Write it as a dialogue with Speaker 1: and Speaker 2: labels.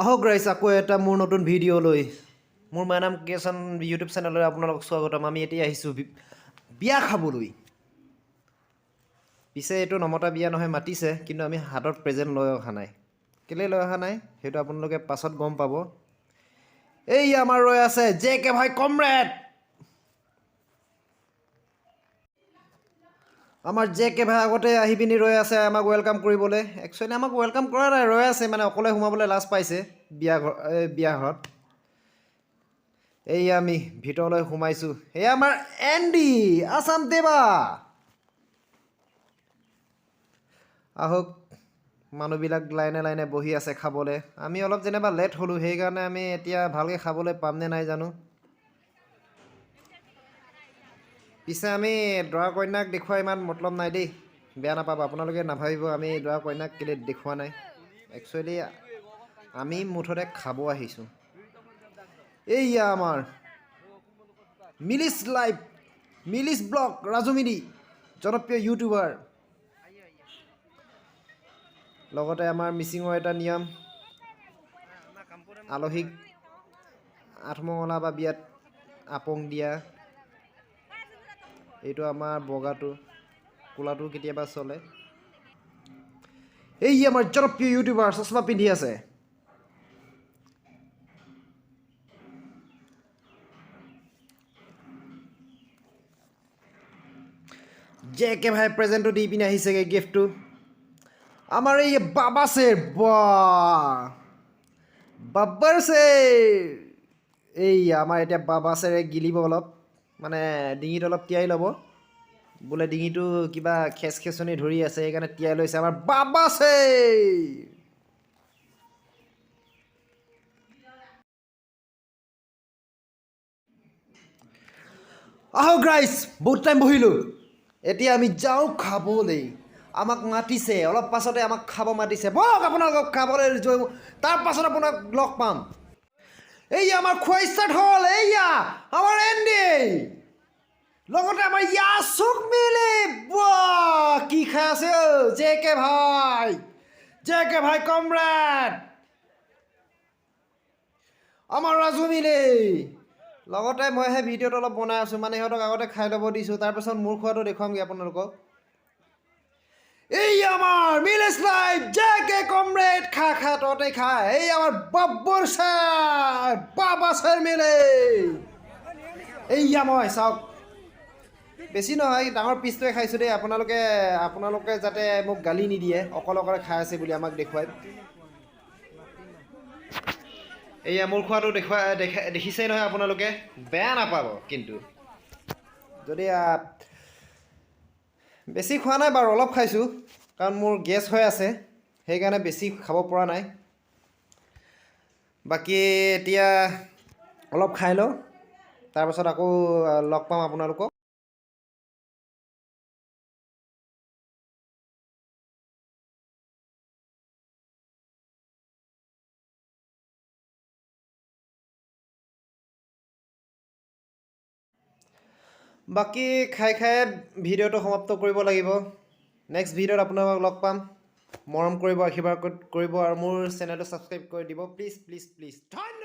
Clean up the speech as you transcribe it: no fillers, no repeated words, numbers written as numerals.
Speaker 1: আহক ৰাইজ, আকৌ এটা মোৰ নতুন ভিডিঅ' লৈ মোৰ মাইনাম ক্ৰিয়েশ্যন ইউটিউব চেনেললৈ আপোনালোকক স্বাগতম। আমি এতিয়া আহিছোঁ বিয়া খাবলৈ। পিছে এইটো নমতা বিয়া নহয়, মাতিছে, কিন্তু আমি হাতত প্ৰেজেণ্ট লৈ অহা নাই। কেলৈ লৈ অহা নাই, সেইটো আপোনালোকে পাছত গম পাব। এই আমাৰ ৰৈ আছে জে কে ভাই, কমৰেড। আমাৰ জে কে ভাই আগতে আহি পিনি ৰৈ আছে আমাক welcome কৰিবলৈ। একচুৱেলি আমাক welcome কৰা নাই, ৰৈ আছে, মানে অকলে সোমাবলৈ লাজ পাইছে বিয়া ঘৰ, এই বিয়া ঘৰত। এই আমি ভিতৰলৈ সোমাইছোঁ। এয়া আমাৰ এণ্ডি আছাম দেৱা। আহক, মানুহবিলাক লাইনে লাইনে বহি আছে খাবলৈ। আমি অলপ যেনিবা লেট হ'লোঁ, সেইকাৰণে আমি এতিয়া ভালকৈ খাবলৈ পামনে নাই জানো। পিছে আমি দৰা কইনাক দেখুওৱা ইমান মতলব নাই দেই, বেয়া নাপাব আপোনালোকে, নাভাবিব আমি দৰা কইনাক কেলৈ দেখুওৱা নাই। একচুৱেলি আমি মুঠতে খাব আহিছোঁ। এইয়া আমাৰ মিলিছ লাইভ, মিলিছ ব্লগ, ৰাজু মিলি, জনপ্ৰিয় ইউটিউবাৰ। লগতে আমাৰ মিচিঙৰ এটা নিয়ম, আলহীক আঠমঙলা বা বিয়াত আপং দিয়া। এইটো আমাৰ বগাটো, ক'লাটো কেতিয়াবা চলে। এই আমাৰ জনপ্ৰিয় ইউটিউবাৰ, চশমা পিন্ধি আছে। জে কে ভাই প্ৰেজেণ্টটো দি পিনে আহিছেগৈ, গিফ্টটো। আমাৰ এই বাবা চেৰ, বা বাব্বাৰ চেৰ। এই আমাৰ এতিয়া বাবা চেৰে গিলিব অলপ, মানে ডিঙিত অলপ তিয়াই ল'ব বোলে। ডিঙিটো কিবা খেচ খেচনি ধৰি আছে, সেইকাৰণে তিয়াই লৈছে আমাৰ বাবা চেৰ। আহক ৰাইজ, বহুত টাইম বহিলোঁ, এতিয়া আমি যাওঁ খাবলৈ। আমাক মাতিছে, অলপ পাছতে আমাক খাব মাতিছে। ব'লক, আপোনালোকক খাবলৈ যোৱা, তাৰ পাছত আপোনাক লগ পাম। এই আমাৰ খোৱা ষ্টাৰ্ট হ'ল। এইয়া আমাৰ এণ্ডি, লগতে আমাৰ ইয়াচুক মিলি। বাহ, কি খাই আছে অ', জে কে ভাই, জে কে ভাই কমৰেড। আমাৰ ৰাজু মিলি, লগতে মইহে ভিডিঅ'টো অলপ বনাই আছোঁ, মানে সিহঁতক আগতে খাই ল'ব দিছোঁ, তাৰপাছত মোৰ খোৱাটো দেখুৱামগৈ আপোনালোকক। এই আমাৰ মিলেছ লাইভ, জে কে কমৰেড, খা খা, তহঁতে খা। এই আমাৰ বাব্বৰ ছাৰ, বাবা ছাৰ মিলে। এইয়া মই চাওক, বেছি নহয়, ডাঙৰ পিচটোৱে খাইছোঁ দেই। আপোনালোকে যাতে মোক গালি নিদিয়ে অকলে অকলে খাই আছে বুলি আমাক দেখুৱাই। এইয়া মোৰ খোৱাটো দেখুৱাই দেখিছেই নহয় আপোনালোকে, বেয়া নাপাব কিন্তু যদি বেছি খোৱা নাই বাৰু, অলপ খাইছোঁ, কাৰণ মোৰ গেছ হৈ আছে, সেইকাৰণে বেছি খাব পৰা নাই। বাকী এতিয়া অলপ খাই লওঁ, তাৰপাছত আকৌ লগ পাম আপোনালোকক। বাকী খাই খাই ভিডিঅ'টো সমাপ্ত কৰিব লাগিব। নেক্সট ভিডিঅ'ত আপোনালোকক লগ পাম। মৰম কৰিব, আশীৰ্বাদ কৰিব আৰু মোৰ চেনেলটো ছাবস্ক্ৰাইব কৰি দিব, প্লিজ প্লিজ প্লিজ। ধন্যবাদ।